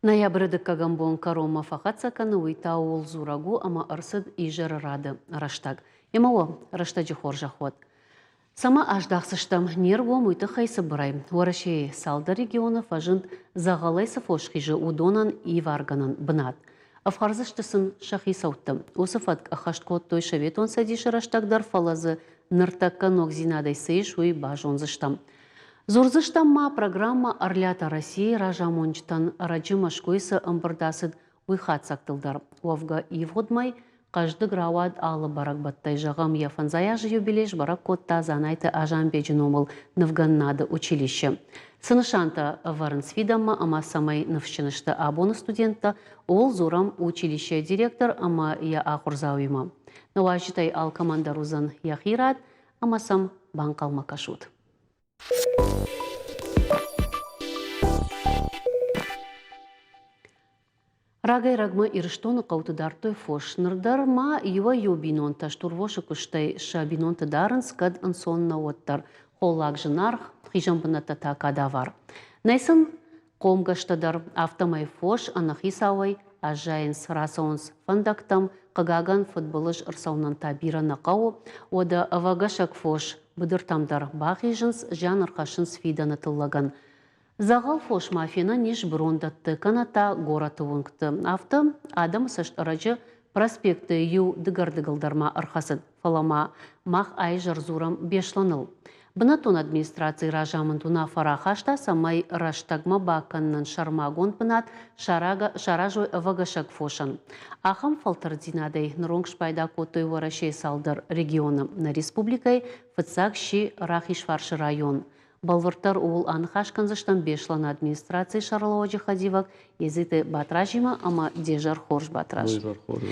Ноябры дыккӕгӕм бон кӕронмӕ фӕхӕццӕ кӕны, уый та ууыл дзурӕг у, ӕмӕ ӕрцыд изӕры рады рӕстӕг. Ӕмӕ уӕ рӕстӕджы хорзӕх уӕд! Цӕмӕ аздахдзыстӕм не ргом, уый тыххӕй цыбырӕй. Уӕрӕсейы цалдӕр регионы фӕзынд дзӕгъӕлӕй цы фос хизы, уыдонӕн иваргӕнӕн бынат. Ӕфхӕрдзысты сын сӕ хицӕутты. Уыцы фӕтк ӕххӕст кодтой Советон Цӕдисы рӕстӕг дӕр, фӕлӕ дзы ныртӕккӕ ногдзинадӕй цы ис, уый базондзыстӕм. Дзурдзыстӕм ма программӕ «Орлята России» разамонджытӕн ӕрӕджы Мӕскуыйы цы ӕмбырд ацыд, уый хатдзӕгтыл дӕр. Уӕвгӕ, ивгъуыд мӕй хъӕздыг рауад алы бӕрӕгбӕттӕй. Зӕгъӕм, йӕ фӕндзай азы юбилей сбӕрӕг кодта Дзанайты Азанбеджы номыл нывгӕнынады училище. Цы нысантӕ ӕвӕрынц фидӕнмӕ ӕмӕ цӕмӕй ныфсджын сты абоны студенттӕ, ууыл дзурӕм училищейы директор ӕмӕ йӕ ахуырдзауимӕ. Нӕ уазджытӕй алкӕмӕн дӕр уыдзӕн йӕхи рад ӕмӕ сӕм банхъӕлмӕ кӕсут. Рагӕй-рӕгмӕ Ирыстоны хъӕуты дардтой фос. Ныр дӕр ма иуӕй-иу бинонтӕ стурвосы куыстӕй сӕ бинонты дарынц, кӕд ӕнцон нӕ, уӕддӕр. Холлаг зынаргъ, хизӕн бынӕттӕ та кадавар. Нӕй сын хъомгӕстӕ дӕр, афтӕмӕй фос ӕнӕхицауӕй аззайынц, рацӕуынц фӕндӕгтӕм. Хъыгагӕн, фыдбылыз ӕрцӕуынӕн та бирӕ нӕ хъӕуы. Уӕдӕ ӕвӕгӕсӕг фос быдыртӕм дӕр бахизынц, зиан ӕрхӕссынц фидӕны тыллӕгӕн. Дзӕгъӕл фос ма фенӕн ис бырондӕтты кӕнӕ та горӕты уынгты. Афтӕ адӕмы цӕст ӕрӕджы проспекты иу дыгӕрдыгыл дӕр ма ӕрхӕцыд, фӕлӕ ма мах аизӕр дзурӕм Беслӕныл. Бынӕттон администрацийы разамынд уынаффӕ рахаста, цӕмӕй рӕстӕгмӕ бакӕнынӕн сӕрмагонд бынат саразой ӕвӕгӕсӕг фосӕн. Ахӕм фӕлтӕрддзинадӕй ныронг спайда кодтой Уӕрӕсейы цалдӕр регионы. Нӕ республикӕйы фыццаг сси Рахизфарсы район. Бӕлвырддӕр ууыл аныхас кӕндзыстӕм Беслӕны администрацийы сӕргълӕууӕджы хӕдивӕг Езиты Батразимӕ ӕмӕ де зӕр хорз, Батраз. Де зӕр хорз.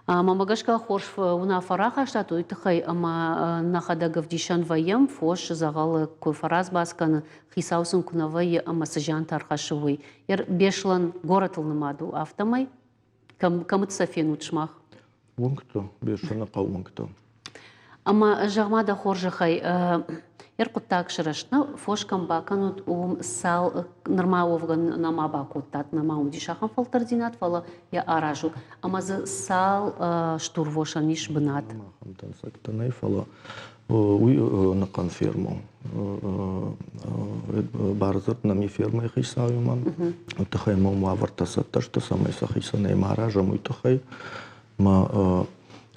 Мӕнмӕ гӕсгӕ хорз уынаффӕ рахастат уый тыххӕй, ӕмӕ нӕхӕдӕг ӕвдисӕн вӕййӕм, фос дзӕгъӕлы куы фӕразбас кӕны, хицау сын куы нӕ вӕййы ӕмӕ цы зиантӕ ӕрхӕссы, уый. Беслӕн горӕтыл нымад у, афтӕмӕй кӕмыт сӕ фенут сымах? Уынгты, Беслӕны хъӕуы уынгты. Ӕмӕ зӕгъ-ма дӕ хорзӕхӕй, йе хъуыддаг сырӕзт, нӕ фос кӕм бакӕнут, уым цал нырма уӕвгӕ нӕма бакодтат, нӕма уыдис ахӕм фӕлтӕрддзинад, фӕлӕ йӕ аразут. Ӕмӕ дзы цал стурвосӕн ис бынат? Ахӕм дӕнцӕгтӕ нӕй, фӕлӕ уый ӕнӕхъӕн фермӕ у. Бардзырд нӕм и фермӕйы хицауимӕ. Уый тыххӕй мӕм уавӕртӕ цӕттӕ сты, цӕмӕй сӕ хицӕнӕй ма аразӕм, уый тыххӕй. Ма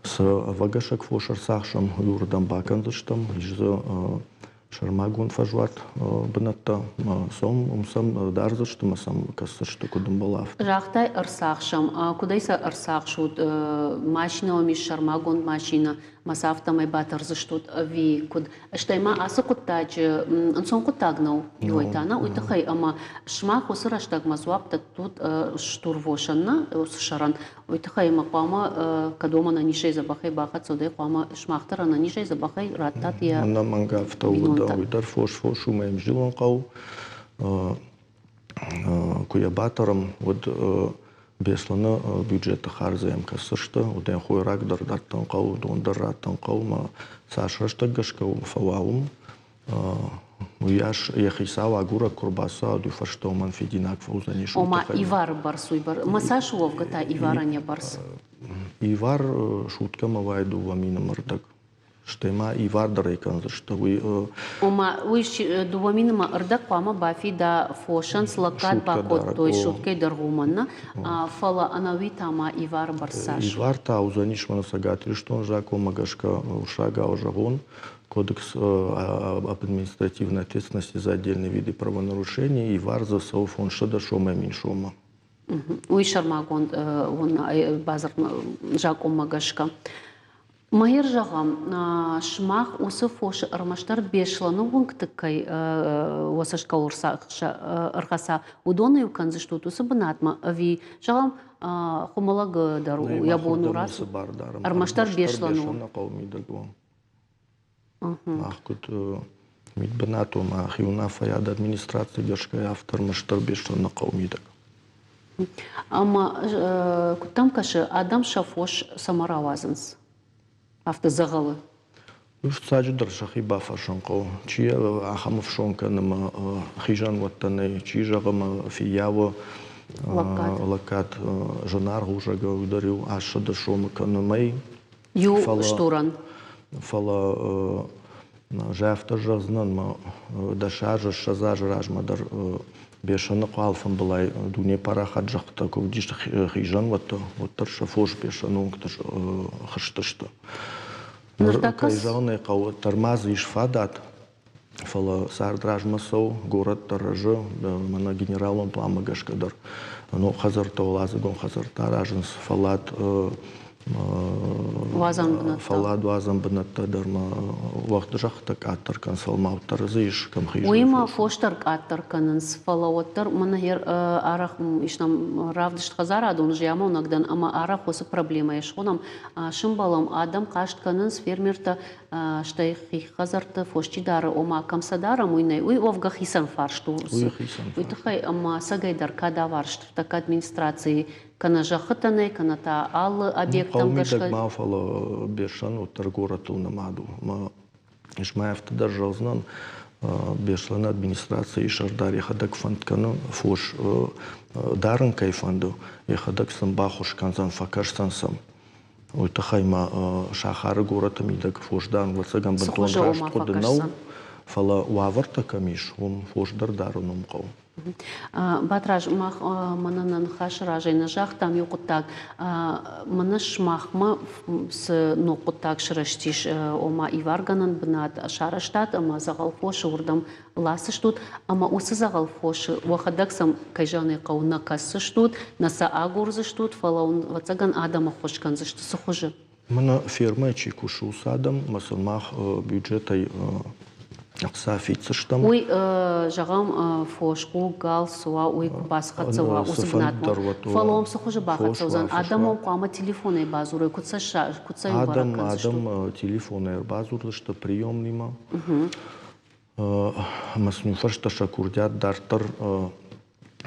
цы ӕвӕгӕсӕг фос ӕрцахсӕм, уырдӕм бакӕндзыстӕм. Ис дзы сӕрмагонд фӕзуат бынӕттӕ. Сом уым сӕм дардзысты ӕмӕ сӕм кӕсдзысты, куыд ӕмбӕлы, афтӕ. Загътай ӕрцахсӕм. Куыдӕй сӕ ӕрцахсут? Машинӕ уӕм ис, сӕрмагонд машинӕ? Мӕ сӕ афтӕмӕй батӕрдзыстут ӕви куыд? Стӕй ма ацы хъуыддаджы ӕнцон хъуыддаг нӕу, иуӕй та нӕ, уый тыххӕй ӕмӕ сымах уыцы рӕстӕгмӕ дзуапп дӕттут стурвосӕн нӕ, уыцы сӕрӕн. Уый тыххӕй ӕмӕ хъуамӕ, кӕд уӕм ӕнӕнизӕй дзӕбӕхӕй бахӕццӕ уыд, хъуамӕ сымах дӕр ӕнӕнизӕй дзӕбӕхӕй раттат йӕ Ӕнӕмӕнг афтӕ уыд, уый дӕр фос фос у, мӕм зилын хъӕуы. Куы йӕ батӕрӕм, уӕд Беслӕны бюджеты хардзӕй йӕм кӕсдзысты, уыдон хойраг дӕр дӕттын хъӕуы, дон дӕр раттын хъӕуы, ӕмӕ цас рӕстӕг гӕсгӕ фӕуа уым, уыйас йӕ хицау агурӕг куы рбацӕуа, уый фӕстӕ уымӕн фидинаг фӕуыдзӕнис. Ома ивары бӕрц уый бӕрц. Ма цас уӕвгӕ та иварӕн йӕ бӕрц? Ивар суткӕмӕ уайы 2 000 ӕрдӕг. Стӕй ма ивар дӕр ӕй кӕндзысты. Уый Ома уый 2 000 ӕмӕ ӕрдӕг хъуамӕ бафида фосӕн цы лӕггад бакодтой суткӕй дӕргъ уымӕн нӕ, фӕлӕ ӕнӕуи та ма ивары бӕрц цас? Ивар та уыдзӕнис мӕнӕ Цӕгат Ирыстоны закъонмӕ гӕсгӕ уырыссагау зӕгъон, Кодекс об административной ответственности за отдельные виды правонарушений ивар дзы цӕуы 500 сомӕй 1000 соммӕ. Уый сӕрмагонд бадзырдмӕ закъонмӕ гӕсгӕ. Майыр зӕгъӕм, сымах уыцы фосы ӕрмӕстдӕр Беслӕны уынгты кӕй уӕ цӕстгӕуыл ӕрхӕца, уыдоны-иу кӕндзыстут уыцы бынатмӕ ӕви, зӕгъӕм, Хуымӕллӕг дӕр йӕ бон у рацу? Ӕрмӕстдӕр Беслӕны хъӕуы мидӕг у. Мах куыд мидбынатон хиуынаффӕйады администраци гӕсгӕ афтӕ ӕрмӕстдӕр Беслӕны хъӕуы мидӕг. Ӕмӕ куыд дӕм кӕсы, адӕм сӕ фос цӕмӕ рауадзынц? Афтӕ дзӕгъӕлы. Фыццаджыдӕр сӕхи бафӕрсын хъӕуы. Чи ахӕм ӕфсон кӕны ӕмӕ хизӕнуӕттӕ нӕй, чи зӕгъы ӕмӕ фыййауы. Лӕггад зынаргъ у, зӕгъгӕ, уый дӕр иу 800 сомы кӕны мӕй. Иу стурӕн. Фӕлӕ афтӕ зӕгъдзынӕн, мӕ 10 азы, 20 азы размӕ дӕр Бесӕныхъо алфамбылай дуне парахат зӕххытӕ куы уыдис хизӕнуӕттӕ, уӕддӕр сӕ фос Бесӕны уынгты хызтысты. Ныр, кӕй зӕгъын ӕй хъӕуы, дӕр ма дзы ис фадат, фӕлӕ цард размӕ цӕуы, горӕт дӕр рӕзы, мӕнӕ генералон пъланмӕ гӕсгӕ дӕр ног хӕдзӕрттӕ, уӕладзыгон хӕдзӕрттӕ аразынц, фӕллад фӕлладуадзӕн бынӕттӕ дӕр ма уӕгъд зӕххытӕ къаддӕр кӕнынц, фӕлӕ ма уӕддӕр дзы ис кӕм хизын. Уыимӕ фос дӕр къаддӕр кӕнынц, фӕлӕ уӕддӕр мӕнӕ арӕх ис нӕм равдыст хӕдзарадон зиамонӕг дӕн ӕмӕ арӕх уыцы проблемӕйы схонӕм, сымбӕлӕм, адӕм хъаст кӕнынц, фермертӕ, стӕй хи хӕдзӕртты фос чи дары, ома кӕм сӕ дарӕм, уый нӕй. Уый уӕвгӕ хицӕн фарст у. Уый тыххӕй ӕмӕ ӕцӕгӕй дӕр кадавар стыртӕккӕ администрацийы кӕнӕ зӕххытӕ нӕй, кӕнӕ та алы объекттӕм гӕсгӕ. Ма, фӕлӕ Беслӕн уӕддӕр горӕтыл нымад у. Мӕ ис ма афтӕ дӕр зӕгъдзынӕн, Беслӕны администрацийы сӕрдар йӕхӕдӕг фӕнд кӕны фос дарын кӕй фӕнды, йӕхӕдӕг сын баххуыс кӕндзӕн, фӕкӕсдзӕн сӕм. Уый тыххӕй ма сахары горӕты мидӕг фос дарын ӕвӕццӕгӕн бынтон раст хъуыды нӕу, фӕлӕ уавӕртӕ кӕм ис, уым фос дӕр дарын уым хъӕуы. Батраз, мах мӕнӕ нӕ ныхасы разӕй нӕ загътам иу хъуыддаг. Мӕнӕ сымахмӕ цы ног хъуыддаг сырӕзтис, ома иваргӕнӕн бынат сарӕзтат ӕмӕ дзӕгъӕл фосы уырдӕм ласыстут, ӕмӕ уыцы дзӕгъӕл фосы уӕхӕдӕг сӕм, кӕй зӕгъын ӕй хъӕуы, нӕ кӕсдзыстут, нӕ сӕ агурдзыстут, фӕлӕ уын, ӕвӕццӕгӕн, адӕм ӕххуыс кӕндзысты. Цы хуызы? Мӕнӕ фермӕйы чи кусы, уыцы адӕм ӕмӕ сын мах бюджетӕй ӕхца фиддзыстӕм. Уый, зӕгъӕм, фос, хъуг, гал цы уа, уый куы бацхӕццӕ уа уыцы бынатмӕ. Фӕлӕ уым цы хуызы бахӕццӕ уыдзӕн? Адӕм уӕм хъуамӕ телефонӕй бадзурой, куыд сӕ куыд сӕ Адӕм, адӕм телефонӕй ӕрбадзурдзысты приемныймӕ. Ӕмӕ сын фӕстӕ сӕ курдиат дарддӕр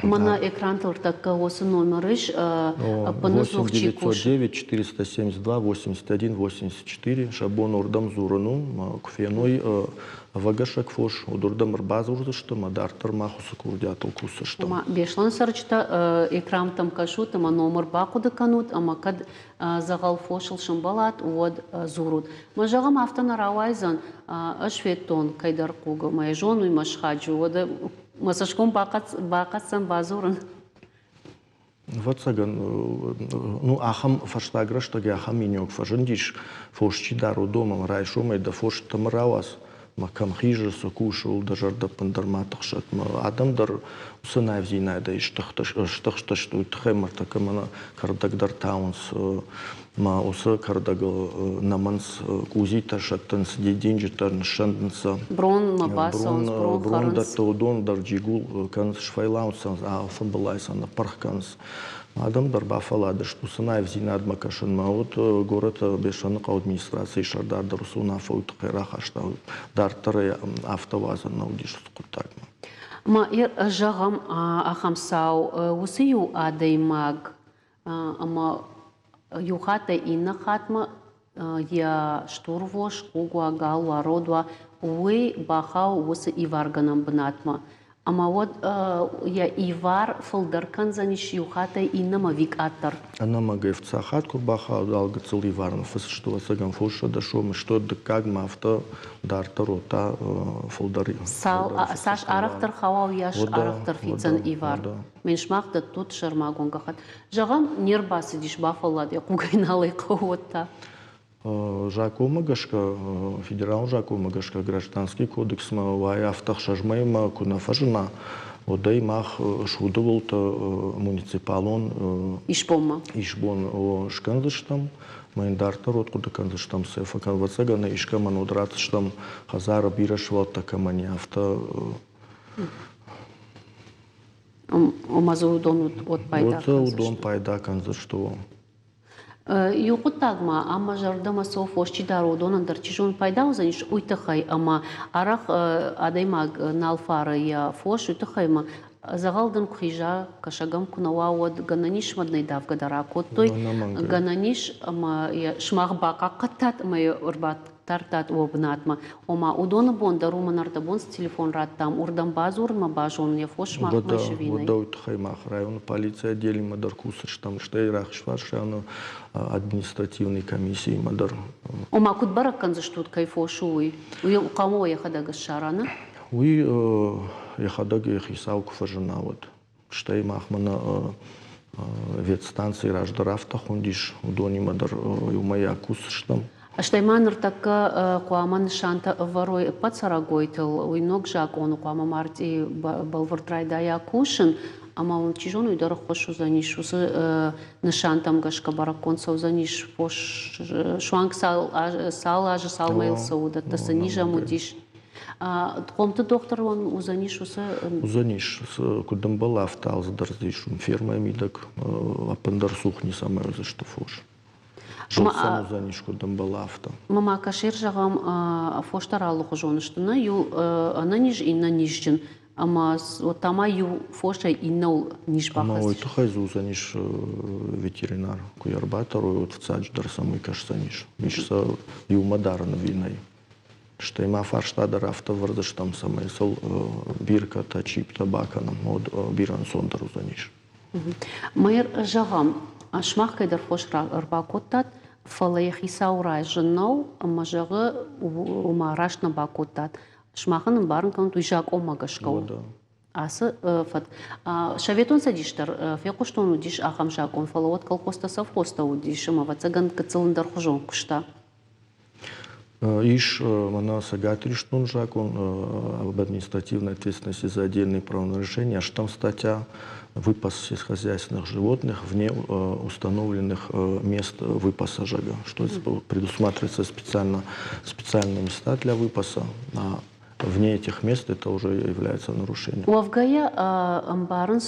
Мӕнӕ экрантыл ӕртӕккӕ уыцы номер ис. Ӕппынӕдзух чи кусы. 909 472 81 84 сӕ бон уырдӕм дзурын у. Куы феной ӕвӕгӕсӕг фос, уыдырдӕм ӕрбадзурдзысты ӕмӕ дарддӕр мах уыцы курдиатыл кусдзыстӕм. Беслӕны цӕрджытӕ экрантӕм кӕсут ӕмӕ номыр бахъуыды кӕнут ӕмӕ кӕд дзӕгъӕл фосыл сӕмбӕлат, уӕд дзурут. Мӕ зӕгъӕм, афтӕ нӕ рауайдзӕн, ӕз федтон кӕйдӕр хъуг, мӕ йӕ зон, уый мӕ схаджы, уӕдӕ мӕ цӕсгом бахъӕцдзӕн бадзурын. Ӕвӕццӕгӕн, ну, ахӕм фӕстаг рӕстӕг ахӕм миниуӕг фӕзындис, фос чи дары, уыдонмӕ райсомӕй дӕ фос тымы рауадз, мӕ кӕм хизы, цы кусы, ууыл дӕ зӕрдӕ ӕппындӕр ма тыхсӕд. Мӕ адӕм дӕр уыцы наивдзинадӕй стыхстысты, уый тыххӕй мӕртӕккӕ мӕнӕ кӕрдӕг дӕр тауынц, мӕ уыцы кӕрдӕгыл нӕмынц, къудзитӕ сӕттынц, дидинджытӕ ныссӕндынц. Бронмӕ бацӕуынц, брон хӕрынц. Брондӕтты уыдон дӕр джигул кӕнынц, сфӕйлауынц сӕ, алфамбылай сӕ ныппырх кӕнынц. Адӕм дӕр бафӕлладысты уыцы наивдзинадмӕ кӕсынмӕ. Уыд горӕты Беслӕныхъӕуы администрацийы сӕрдар дӕр уыцы уынаффӕ уый тыххӕй рахаста. Дарддӕр ӕй афтӕ уадзӕн нӕ уыдис уыцы хъуыддагмӕ. Ма зӕгъӕм, ахӕм цау, уыцы иу адӕймаг ӕмӕ иу хаттӕй иннӕ хатмӕ йӕ стурвос, хъуг уа, гал уа, род уа, уый бахауы уыцы иваргӕнӕн бынатмӕ. Ӕмӕ уӕд йӕ ивар фылдӕр кӕндзӕнис иу хаттӕй иннӕмӕ ӕви къаддӕр? Ӕнӕмӕнгӕй фыццаг хатт куы бахауд, алгыцыл ивар ныффысты, ӕвӕццӕгӕн фоссӕдӕ сомы сты, дыккагмӕ афтӕ дарддӕр уӕд та фылдӕр. Цал, цас арӕхдӕр хауа, уыйас арӕхдӕр фиддзӕн ивар. Мен сымах дӕттут сӕрмагонд гӕххӕтт. Зӕгъӕм, не рбацыдис, бафӕллад йӕ хъугӕй нал ӕй хъӕуы, уӕд та? Закъонмӕ гӕсгӕ, федералон закъонмӕ гӕсгӕ гражданский кодексмӕ уай афтӕ 6 мӕймӕ куы нӕ фӕзына, уӕд ӕй мах суды уылты муниципалон исбонмӕ исбон скӕндзыстӕм. Мӕ йын дарддӕр уӕд хъуыды кӕндзыстӕм, цы фӕкӕн, ӕвӕццӕгӕн искӕмӕн уӕд ратдзыстӕм хӕдзары бирӕ сывӕллӕттӕ кӕмӕн и, афтӕ. Ома дзы уыдон уӕд пайда кӕндзысты? Уыдон пайда кӕндзысты. Иу хъуыддаг ма ам мӕ зӕрдӕмӕ цӕуы, фос чи дары, уыдонӕн дӕр чи зоны пайда уыдзӕнис, уый тыххӕй ӕмӕ арӕх адӕймаг нал фары йӕ фос, уый тыххӕй ӕмӕ дзӕгъӕл дын куы хиза, кӕсӕг ӕм куы нӕ уа, уӕд гӕнӕн ис ӕмӕ дын ӕй давгӕ дӕр акодтой, гӕнӕн ис ӕмӕ йӕ сымах бахъахъхъӕдтат ӕмӕ йӕ ӕрбатт. ӕртардтат уӕ бынатмӕ. Ома, уыдоны бон дӕр уымӕн ӕрдӕбон цы телефон радтам, уырдӕм бадзурынмӕ базонын йӕ фос махмӕ ис ӕви нӕй. Уӕдӕ уый тыххӕй мах районы полицийы отделимӕ дӕр кусдзыстӕм, стӕй Рахизфарс районы административный комиссиимӕ дӕр. Ома, куыд бӕрӕг кӕндзыстут, кӕй фос у уый? Уый хъуамӕ уӕ йӕхӕдӕг ссара, нӕ? Уый йӕхӕдӕг йӕ хицау куы фӕзына, уӕд. Стӕй махмӕ нӕ ветстанцийы раздӕр афтӕ хуындис, уыдонимӕ дӕр иумӕйаг кусдзыстӕм. Стӕй ма ныртӕккӕ хъуамӕ нысантӕ ӕвӕрой ӕппӕт цӕрӕгойтыл, уый ног закъоны хъуамӕ мартъийы бӕлвырд райдайа кусын, ӕмӕ уын чи зоны, уый дӕр ӕххуыс уыдзӕнис уыцы нысантӕм гӕсгӕ бӕрӕггонд цӕудзӕнис фос суанг цал азы, цал мӕйыл цӕуы, уыдӕттӕ цы низ ӕм уыдис. Хъомты дохтыр уыдзӕнис уыцы? Уыдзӕнис, куыд ӕмбӕлы, афтӕ алцыдӕр ис фермӕйы мидӕг, ӕппындӕр цух ницӕмӕй уыдзысты фос. Зылд сӕм уыдзӕнис, куыд ӕмбӕлы, афтӕ. Ма кашер зӕгъӕм, фос дӕр алыхуызон сты, нӕ иу ӕнӕниз, иннӕ низджын. Ӕмӕ та ма иу фосӕй иннӕуыл низ бахӕсдзысты. Ӕмӕ уый тыххӕй дзы уыдзӕнис ветеринар. Куы йӕ ӕрбатӕрой, уӕд фыццаджыдӕр сӕм уый кӕсдзӕнис. Ис сӕ иумӕ дарын ӕви нӕй. Стӕй ма фарста дӕр афтӕ вӕрдзыстӕм, цӕмӕй сыл биркӕтӕ, чиптӕ бакӕнӕм, уӕд бирӕ ӕнцондӕр уыдзӕнис. Мэр, зӕгъӕм, сымах кӕйдӕр фос ӕрбакодтат, фӕлӕ йӕ хицау разы нӕу ӕмӕ зӕгъы, ома раст нӕ бакодтат. Сымах ын ӕмбарын кӕнут, уый закъонмӕ гӕсгӕ у. Ацы фӕд. Советон Цӕдис дӕр фехъуыстон уыдис ахӕм закъон, фӕлӕ уӕд колхозтӕ, совхозтӕ уыдис ӕмӕ, ӕвӕццӕгӕн, гыццыл ӕндӕрхуызон куыста. Ис мӕнӕ Цӕгат Ирыстоны закъон об административной ответственности за отдельные правонарушения, ӕстӕм статья выпас сельскохозяйственных животных вне установленных мест выпаса жага, что предусматривается специально, специальные места для выпаса, а вне этих мест это уже является нарушением. Уӕвгӕйӕ ӕмбарынц,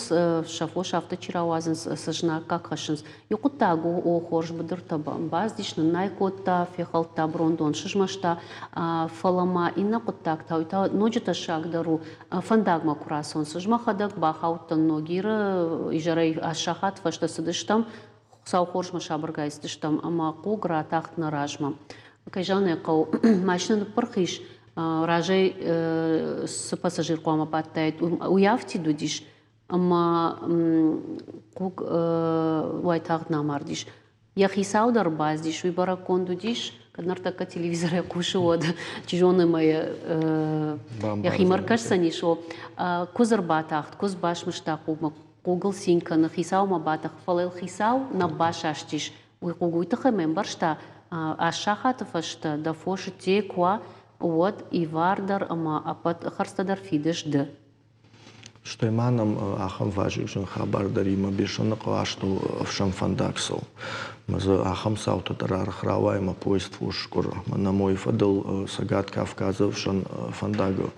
сӕ фос афтӕ чи рауадзынц, цы знаггаг хӕссынц. Иу хъуыддаг у, о, хорз быдыртӕ баздис, ныннай кодта, фехӕлдта брондон, сызмӕста, фӕлӕ ма иннӕ хъуыддаг та, уый та ноджы тӕссагдӕр у, фӕндагмӕ куы рацӕуынц. Ӕз мӕхӕдӕг бахаудтӕн Ногиры, изӕрӕй сахат фӕстӕ цыдыстӕм, Хуыцау хорзмӕ сабыргай цыдыстӕм ӕмӕ хъуг ратахт нӕ размӕ. Кӕй зӕгъын ӕй хъӕуы, машинӕ ныппырх ис, разӕй цы пассажир хъуамӕ бадтаид, уый афтид уыдис, ӕмӕ хъуг уайтагъд нӕ амардис. Йӕ хицау дӕр баздис, уый бӕрӕггонд уыдис, кӕд ныртӕккӕ телевизорӕй хъусы, уӕд чи зоны ӕмӕ йӕхимӕ ӕркӕсдзӕнис. Куыдз ӕрбатахт, куыдз басмыста хъугмӕ, хъугыл цин кӕны, хицаумӕ батӕхы, фӕлӕ йыл хицау нӕ басастис. Уый хъуг уый тыххӕй мӕ ӕмбӕрста, аст сахаты фӕстӕ дӕ фос ӕдде куы уа, уӕд ивар дӕр ӕмӕ ӕппӕт хӕрдзтӕ дӕр фидыс ды. Стӕй ма нӕм ахӕм вазыгджын хабар дӕр и, мӕ Беслӕныхъӕуы астӕу ӕфсӕн фӕндаг цӕуы. Мӕ дзы ахӕм цаутӕ дӕр арӕх рауайы, мӕ поезд фос скъуыры. Мӕнӕ мойы фӕдыл Цӕгат Кавказы ӕфсӕн фӕндагы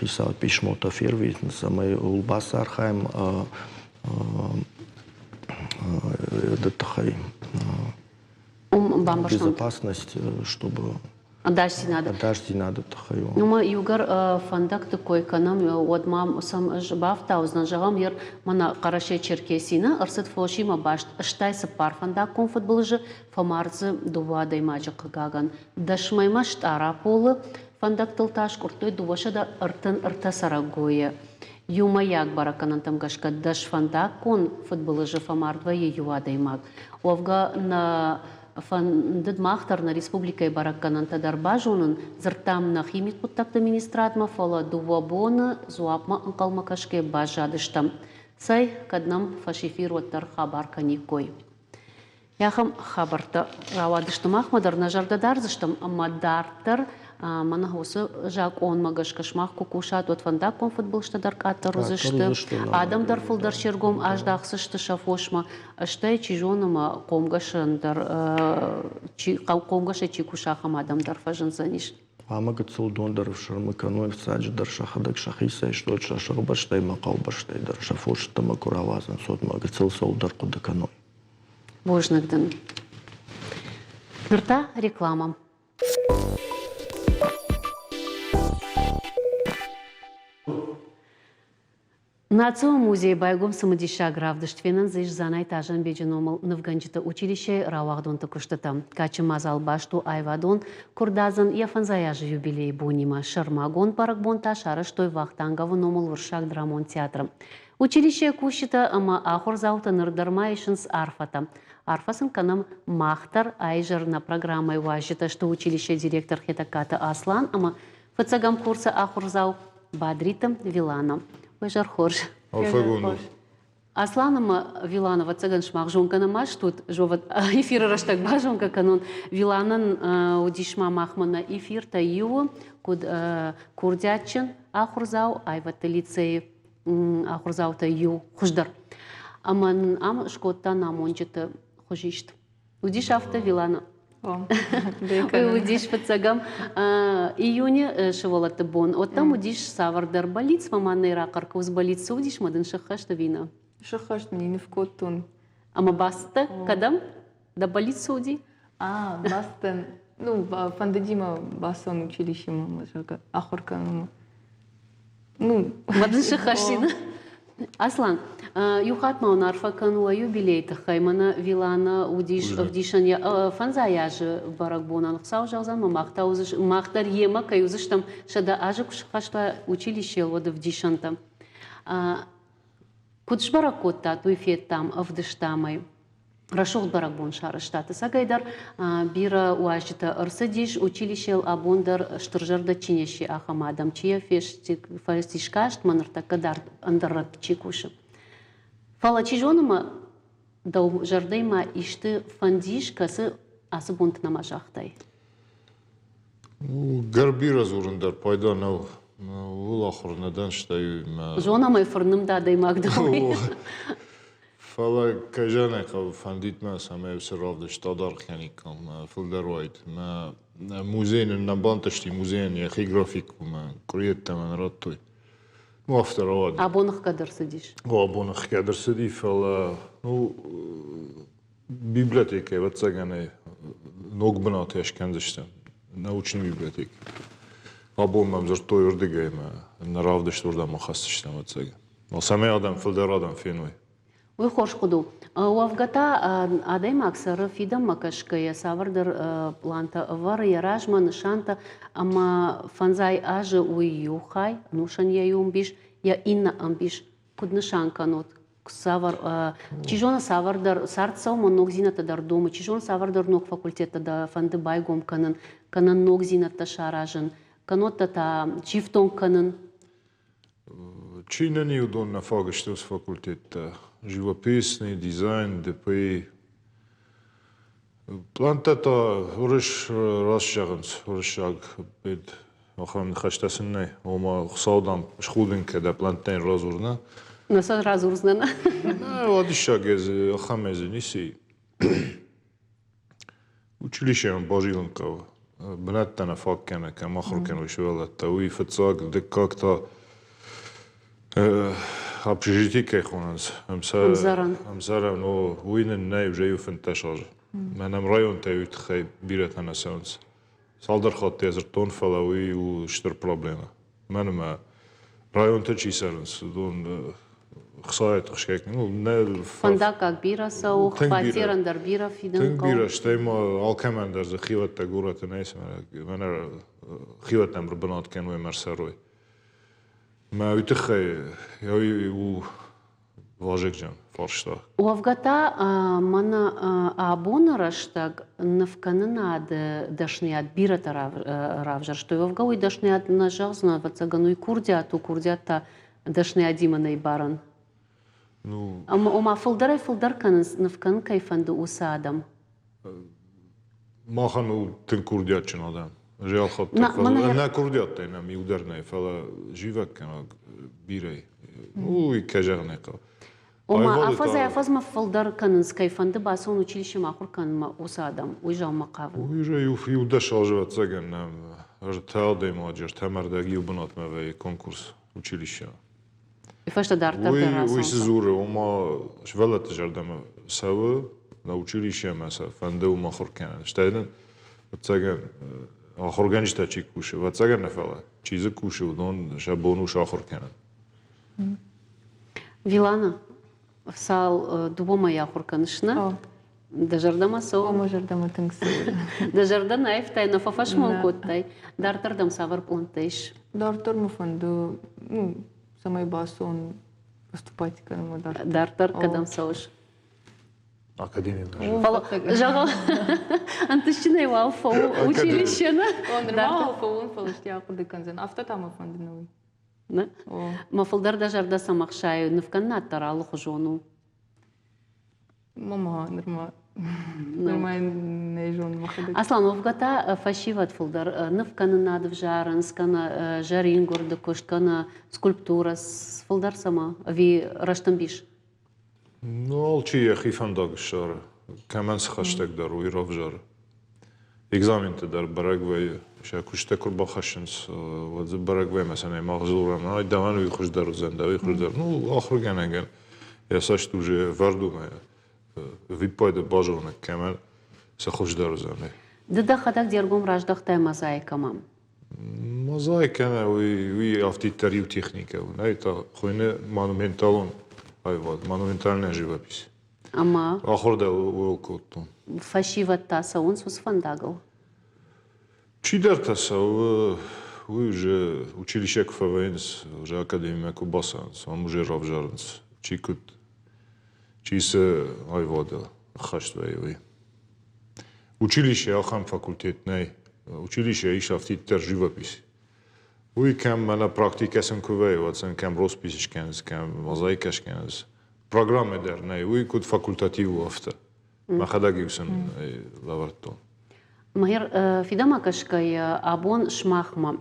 хицауад писмотӕ фервитынц, цӕмӕй ууыл бацархайӕм тыххӕй. Безопасность, чтобы ӕдасдзинады. Ӕдасдзинады тыххӕй. Ну, ма иугӕр фӕндӕгты кой кӕнӕм, уӕд ма сӕм ӕз бафтаудзынӕн, зӕгъӕм, ер мӕнӕ Хъӕрӕсе-Черкесины ӕрцыд фосимӕ баст 84 фӕндаггон фыдбылызы, фӕмард дзы дыууӕ адӕймаджы хъыгагӕн. Дӕсмӕймӕ Стъараполы фӕндӕгтыл та скъуырдтой 233 цӕрӕгойы. Иумӕйаг бӕрӕггӕнӕнтӕм гӕсгӕ дӕс фӕндаггон фыдбылызы фӕмард вӕййы иу адӕймаг. Уӕвгӕ, нӕ Фӕндыд мах дӕр нӕ республикӕйы бӕрӕггӕнӕнтӕ дӕр базонын, дзырдтам нӕхи мидхъуыддӕгты министрадмӕ, фӕлӕ дыууӕ боны дзуапмӕ ӕнхъӕлмӕ кӕсгӕ баззадыстӕм. Цӕй, кӕд нӕм фӕсефир уӕддӕр хабар кӕниккой. Ахӕм хабӕрттӕ рауадысты махмӕ дӕр, нӕ зӕрдӕ дардзыстӕм ӕмӕ дарддӕр мӕнӕ уыцы закъонмӕ гӕсгӕ сымах куы кусат, уӕд фӕндаггон фыдбылызтӕ дӕр къаддӕр уыдзысты, адӕм дӕр фылдӕр се ргом аздахдзысты сӕ фосмӕ. Стӕй, чи зоны, мӕ хъомгӕсӕн дӕр, чи, хъомгӕсӕй чи куса, ахӕм адӕм дӕр фӕзындзӕнис. Хъуамӕ гыццыл дон дӕр ӕфсӕрмы кӕной, фыццаджыдӕр сӕхӕдӕг сӕхицӕй стой, сӕ сыгъбӕстӕй мӕ хъӕубӕстӕй дӕр сӕ фосдӕмӕ куы рауадзынц, уӕд ма гыццыл цӕуылдӕр хъуыды кӕной. Бузныг дын. Ныр та реклама. Национ музейы байгом цымыдисаг равдыст. Фенӕн дзы ис Дзанайты Азанбеджы номыл нывгӕнджыты училищейы рауагъдонты куыстытӕ. Кадджын мадзал баст у аивадон куырдадзӕн йӕ фӕндзай азы юбилейы бонимӕ. Сӕрмагонд бӕрӕгбон та сарӕзтой Вахтанговы номыл уырыссаг драмон театры. Училищейы кусджытӕ ӕмӕ ахуырдзаутӕ ныр дӕр ма исынц арфӕтӕ. Арфӕ сын кӕнӕм мах дӕр. Аизӕр нӕ программӕйы уазджытӕ сты училищейы директор Хетӕгкаты Аслан ӕмӕ фыццӕгӕм курсы ахуырдзау Бадриты Вилана. Уый зӕр хорз. Арфӕгонд. Аслан ӕмӕ Вилана, ӕвӕццӕгӕн, сымах зонгӕ нӕма стут, эфиры рӕстӕг базонгӕ кӕнон. Виланӕн уыдис ма махмӕ нӕ эфиртӕ иуы, куыд курдиатджын ахуырдзау, аивӕдты лицейы ахуырдзаутӕй иу хуыздӕр. Ӕмӕ нын ам скодта намонджыты хуызист. Уыдис афтӕ, Вилана? Уый уыдис фыццӕгӕм июны сывӕллӕтты бон. От там уыдис цавӕрдӕр бӕллиц, мӕ ма нӕ рахъӕр кӕуц бӕллиц цы уыдис, мӕ дын сӕххӕст ӕви нӕ? Сӕххӕст мын ныв кодтон. Ӕмӕ бацыдтӕ кӕдӕм? Дӕ бӕллиц цы уыди? А, бацыдтӕн. Ну, фӕндыди мӕ бацӕуын училищемӕ, зӕгъгӕ, ахуыр кӕнынмӕ. Ну, мӕ дын сӕххӕст Аслан, иу хатт ма уын арфӕ кӕн уӕ юбилейы тыххӕй. Мӕнӕ Вилана уыдис ӕвдисӕн йӕ фӕндзай азы бӕрӕгбонӕн. Хуыцау зӕгъдзӕн, мӕ мах та мах дӕр йемӕ кӕй уыдзыстӕм 100 азы куы схаста училищейыл, уӕд ӕвдисӕнтӕ. Куыд сбӕрӕг кодтат, уый федтам, ӕвдыстам ӕй. Рӕсугъд бӕрӕгбон сарӕзтат. Ӕцӕгӕйдӕр бирӕ уазджытӕ ӕрцыдис училищейыл абон дӕр стырзӕрдӕ чи не сси, ахӕм адӕм, чи йӕ фӕцис каст, мӕ ныртӕккӕ дард ӕндӕр рӕтты чи кусы. Фӕлӕ чи зоны мӕ дӕу зӕрдӕй ма исты фӕнд ис, кӕцы ацы бонты нӕма загътай? Гӕр бирӕ дзурын дӕр пайда нӕу. Ууыл ахуыр нӕ дӕн, стӕй мӕ... Зонӕм ӕй, фырнымд адӕймаг дӕ. Фӕлӕ, кӕй зӕгъын ӕй хъӕуы, фӕндид мӕ, цӕмӕй уыцы равдыст адаргъ кӕниккам, фылдӕр уаид. Мӕ музей нын нӕ бантысти, музейӕн йӕхи график мӕ къуыри-йеддӕмӕ нӕ радтой. Ну, афтӕ рауад. Абон ӕхгӕд ӕрцыдис? О, абон ӕхгӕд ӕрцыди, фӕлӕ ну, библиотекӕ, ӕвӕццӕгӕн ӕй ног бынаты скӕндзыстӕм, научный библиотекӕ. Абон мӕм дзырдтой уырдыгӕй ӕмӕ нӕ равдыст уырдӕм ахӕсдзыстӕм, ӕвӕццӕгӕн. Цӕмӕй адӕм фылдӕр адӕм феной. Уый хорз хъуыды у. Уӕвгӕ та адӕймаг цӕры фидӕнмӕ кӕсгӕйӕ, цавӕрдӕр пълантӕ ӕвӕры йӕ размӕ, нысантӕ ӕмӕ фӕндзай азы уый иу хай, ӕнусӕн йӕ иу ӕмбис, йӕ иннӕ ӕмбис куыд нысан кӕнут? Цавӕр, чи зоны, цавӕрдӕр цард цӕуы ногдзинӕдтӕ дӕр домы, чи зоны, цавӕрдӕр ног факультеттӕ дӕ фӕнды байгом кӕнын, кӕнӕ ногдзинӕдтӕ саразын, кӕннод та сифтонг кӕнын. Чи нын уыдон нӕ фаг сты уыцы факультеттӕ? Живописный, дизайн, ДПИ. Пълантӕ та уырыс раст зӕгъынц, уырыссаг бед ахӕм ныхӕстӕ сын нӕй. Ома, Хуыцау, дам, схудын кӕ, дӕ пълӕнттӕ йын радзур, нӕ? Нӕ сӕ радзурдзынӕ, нӕ? Нӕ, уадиссаг ахӕмӕй дзы ницы и. Училищемӕ базилын хъӕуы. Бынӕттӕ нӕ фаг кӕны, кӕм ахуыр кӕной сывӕллӕттӕ, уый фыццаг, дыккаг та общежитие кӕй хонынц, ӕмдзӕрӕн. Ӕмдзӕрӕн, о, уый нын нӕй уже иу 15 азы. Мӕнӕм районтӕй уый тыххӕй бирӕтӕ нӕ цӕуынц. Цалдӕр хатты йӕ дзырдтон, фӕлӕ уый у стыр проблемӕ. Мӕн ӕмӕ районты чи цӕрынц, уыдон хцайы тыхсгӕ ну, нӕ Фӕндаггаг бирӕ цӕуы, фатерӕн дӕр бирӕ фидын Тынг бирӕ, стӕй ма алкӕмӕн дӕр дзы хиуӕттӕ горӕты нӕй, мӕнӕ хиуӕттӕм ӕрбынат кӕной ӕмӕ ӕрцӕрой. Мӕ уый тыххӕй уый у вазыгджын фарста. Уӕвгӕ та мӕнӕ абоны рӕстӕг нывкӕнынады дӕсныйад бирӕтӕ равзӕрстой. Уӕвгӕ уый дӕсныйад нӕ зӕгъдзынӕ, ӕвӕццӕгӕн, уый курдиат у, курдиат та дӕсныйадимӕ нӕй барӕн. Ну, Ӕмӕ ома фылдӕрӕй-фылдӕр кӕнынц, ныв кӕнын кӕй фӕнды, уыцы адӕм. Махӕн у тынг курдиатджын адӕм. Зӕлхӕдтӕ нӕ курдиаттӕй нӕм иу дӕр нӕй, фӕлӕ зивӕггӕнӕг бирӕ. Уый кӕй зӕгъын ӕй хъӕуы. Ома афӕдзӕй-афӕдзмӕ фылдӕр кӕнынц, кӕй фӕнды бацӕуын училищемӕ ахуыр кӕнынмӕ, уыцы адӕм. Уый зӕгъынмӕ хъавын. Уый же иу дӕс азы ӕвӕццӕгӕн нӕм ӕртӕ адӕймаджы, ӕртӕ мӕрдӕг иу бынатмӕ вӕййы конкурс училищемӕ. Фӕстӕ дарддӕр дӕр Уый цы дзуры, ома сывӕллӕтты зӕрдӕмӕ цӕуы, нӕ училищемӕ сӕ фӕнды уым ахуыр кӕнын. Стӕй нын, ӕвӕццӕгӕн, ахуыргӕнджытӕ чи кусы, ӕвӕццӕгӕн нӕ, фӕлӕ чи дзы кусы, уыдон сӕ бон у сахуыр кӕнын. Вилана, цал дыууӕ мӕйы ахуыр кӕныс, нӕ? Дӕ зӕрдӕмӕ цӕуы? Мӕ зӕрдӕмӕ тынг цӕуы. Дӕ зӕрдӕ нӕ аивтай, нӕ фӕфӕсмон кодтай? Дарддӕр дӕм цавӕр пълӕнттӕ ис? Дарддӕр мӕ фӕнды, ну, цӕмӕй бацӕуон поступать кӕнынмӕ дарддӕр. Дарддӕр кӕдӕм цӕуыс? Академимӕ. Фӕлӕ, зӕгъӕм, ӕнтыстджынӕй уал фӕу училище, нӕ? Нырма уал фӕуон, фӕлӕ стӕй ахъуыды кӕндзӕн. Афтӕ та мӕ фӕнды нӕ уый. Нӕ? Мӕ фылдӕр дӕ зӕрдӕ цӕмӕ хсайы, нывкӕнынад дӕр алыхуызон у. Мама, нырма нырма нӕ зонын мӕхӕдӕг. Аслан, уӕвгӕ та фӕсивӕд фылдӕр нывкӕнынад ӕвзарынц, кӕнӕ зӕрингуырды куыст, кӕнӕ скульптурӕ, фылдӕр цӕмӕ? Ӕви рӕстӕмбис? Ну, алчи йӕхи фӕндаг ссары. Кӕмӕн цы хӕстӕгдӕр, уый равзары. Экзаменты дӕр бӕрӕг вӕййы. Сӕ куыстӕ куы рбахӕссынц, уӕд дзы бӕрӕг вӕййы, мӕ мах дзурӕм, ай дӕуӕн уый хуыздӕр уыдзӕн, дӕ уый хуыздӕр. Ну, ахуыргӕнӕгӕн йӕ цӕст уже вӕрд у мӕ виппайды базоны, кӕмӕн цы хуыздӕр уыдзӕн. Ды дӕхӕдӕг де ргом раздӕхтай мозаикӕмӕ. Мозаикӕ уый, уый афтиддӕр иу техникӕ у. Нӕ та хуыйны монументалон аивад, монументальная живопись. Ӕмӕ? Ахуыр дӕр ууыл кодтон. Фӕсивӕд та цӕуынц уыцы фӕндагыл? Чидӕртӕ цӕуы, уый уже училище куы фӕвӕййынц, уже академимӕ куы бацӕуынц, ам уже равзарынц, чи куыд, чи цы аивады ӕххӕст вӕййы, уый. Училище ахӕм факультет нӕй. Училище ис афтиддӕр живопись. Уый кӕм мӕнӕ практикӕ сын куы вӕййы, уӕд сын кӕм роспись скӕнынц, кӕм мозаикӕ скӕнынц. Программӕ дӕр нӕй, уый куыд факультатив у, афтӕ. Мӕхӕдӕг-иу сын лӕвӕрдтон. Махер, фидӕмӕ кӕсгӕйӕ, абон сымахмӕ